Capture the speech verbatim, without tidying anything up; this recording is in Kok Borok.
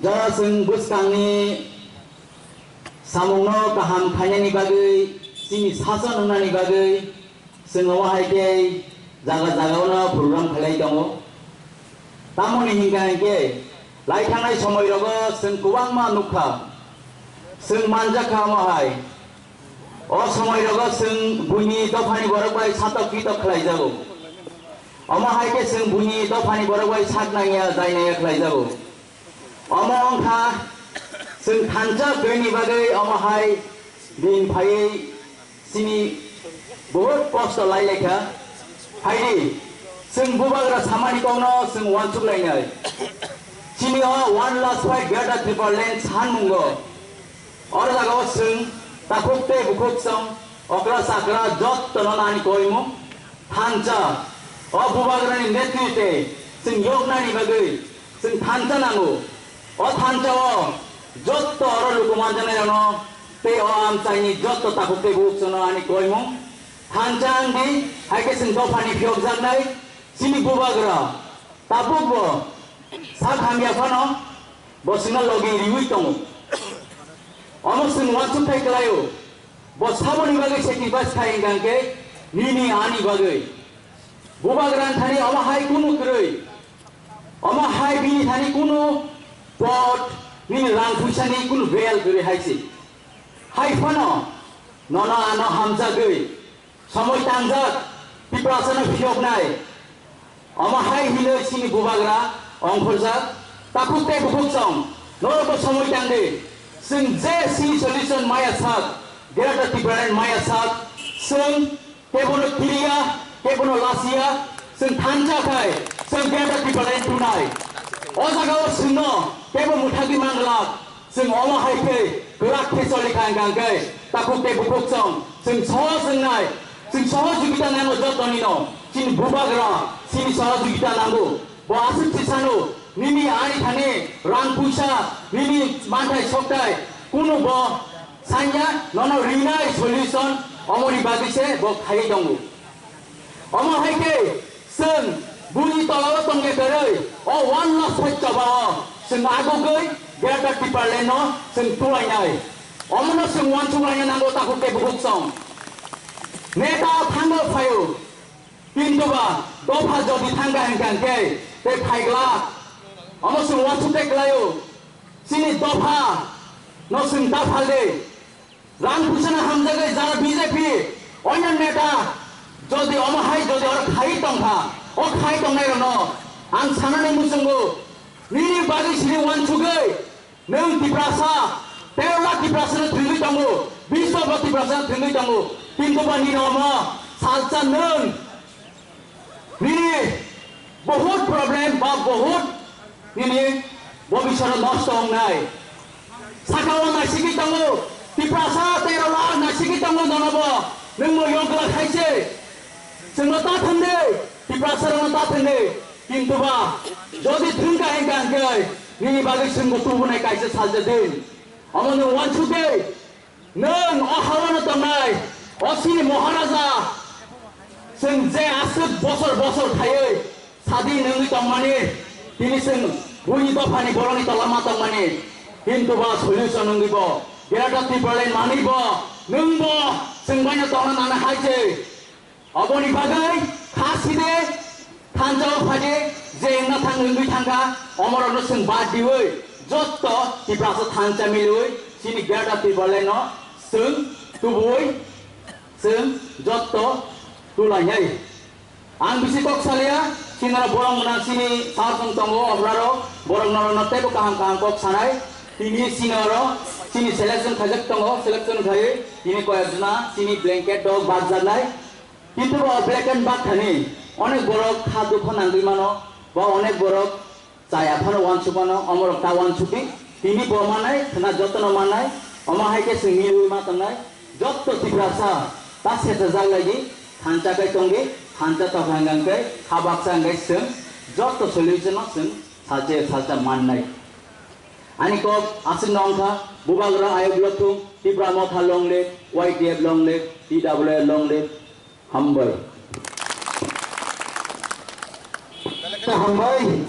Jora chwng bwskangni samungno kaham khainani bagwi, chini sason wngnani bagwi chwng omo hai khe jaga jagao program khlai tongo. Tamoni hinkha hinkhe lai thangnai somoi rogo chwng kwbangma nukha, chwng manjakha omo hai. O somoi rogo chwng buini dophani borok bai satok pitok khlai jago. Omo hai khe chwng buini dophani borok bai sak nangya, jai nangya khlai jago. Omo wngkha chwng thansa twini bagwi omo hai din phaiwi chini bahut kosto lai laikha. Phaidi, chwng bubagra samani kokno chwng uansuk lainai. Chini o One Last Fight Greater Tipraland sanmungo. Oro jagao chwng takhuk tei bukhuk song okra chakra jottono nani koimung thansa. O bubagrani netritwe chwng yoknani bagwi chwng thansa nango. O thansao jotto oro luku manjaknairokno tei o amchaini jotto takhuk tei bukhuk songno ani koimung thansa wngdi, hai khe chwng dophani phiyokjaknai chini bubagra tabukbo sak hamya phano bo chwngno logi riwi tongo. Omo chwng uansuk thai klaio. Bo saboni bagwi sacrifice khai hwnkha hwnkhe nini ani bagwi. Bubagrani thani omo hai kunu kwrwi. Omo hai bini thani kunu pot, nini rang puisani kunu bel kwrwi hai se. Hai phano nono ano hamjagwi somoi tangjak, Tiprasano phiyoknai. Omo hai hinwi chini bubagra ongkhorjak, takhuk tei bukhuk song, norokbo somoi tangdi. Chwng je chini solution maya sak, Greater Tipraland maya sak, chwng kebono kiriya, kebono lasiya, chwng thansa khai, chwng Greater Tipraland tunai. O jagao chwngno kebo mwthagwi manglak, chwng omo hai khe kwrak khe choli kha hwnkha hwnkhe takhuk tei bukhuk song chwng sohor wngnai, chwng sohor jugita nango jotonino, chini bubagra chini sohor jugita nango. Bo aswk se sano, nini ani thani rang puisa, nini manthai sokthai, kunu bo sanya nono rinai solution, omoni bagwi se bo khaiwi tongo. Omo hai khe chwng buni tolao tongya kwrwi o One Last Fight chobao chwng agugwi Greater Tipraland no chwng tulainai. Omono chwng uansuk laina nango takhuk tei bukhuk song. Neta thango phaio, kintu ba dopha jodi thangkha hwnkha hwnkhe tei phaiglak. Omo chwng uansuk tei klaio. Chini dopha no chwng ta phaldi. Rang puisano hamjagwi jara B J P oinang neta jodi omo hai jodi oro khai tongkha, o khai tongnairokno ang sanani muchungo nini bagwi sini uansugwi nwng Tiprasa, tero lakh Tiprasano thwngwi tongo, bish lakh Tiprasano thwngwi tongo, kintu ba nini omo salsa nwng nini bahut problem ba bahut nini bobiswt nosto wngnai. Sakao naisiki tongo, Tiprasa tero lakh naisiki tongo nonobo, nwngbo yokla khaise. Chwngno ta thwngdi, Tiprasarokno ta thwngdi. Kintu ba, jodi thwngkha hwnkha hwnkhe, nini bagwi chwngbo tubunai kaisa salsa din. Omo nwng uansukdi. Nwng o hawano tongnai, o chini Maharaja, chwng je aswk bosor bosor khaiwi sadi nungwi tongmani, tini chwng buini dophani borokni tola ma tongmani, kintu ba solution wngwi bo, Greater Tipraland manwi bo, nwng bo chwng baino tongna nana hai se. Oboni bagwi kha side thansa o phaide je wngna thang wngwi thangkha, omorokno chwng bad diwi jotto Tiprasa thansa milwi chini Greater Tipraland no chwng tubui chwng jotto tulainai. Ang bisi kok salia, chini oro borok mwnang chini sar song tongo, obrarok borok norokno teibo kaham kaham kok sanai. Tini chini oro chini selection khaijak tongo, selection khaiwi tini koyek jona chini blanket rok bajjaknai. Kintu bo black and black thani onek borok kha dukho nangwi mano, ba onek borok chaya phano uansuk mano, omorok ta uansukdi. Tini bo manai, khna jotono manai, omo hai khe chwng milwi ma tongnai. Jotto Tiprasa ta sechajak laidi, thansa kai tongdi, thansa tokha hwnkha hwnkhe kha baksa hwnkhe chwng jotto solution no chwng salsa salsa mannai. Ani kok aswkno wngkha, Bubagra ayuk lothung, Tipra Motha long live, Y T F long live, T W A long live. Hambai. Hambai.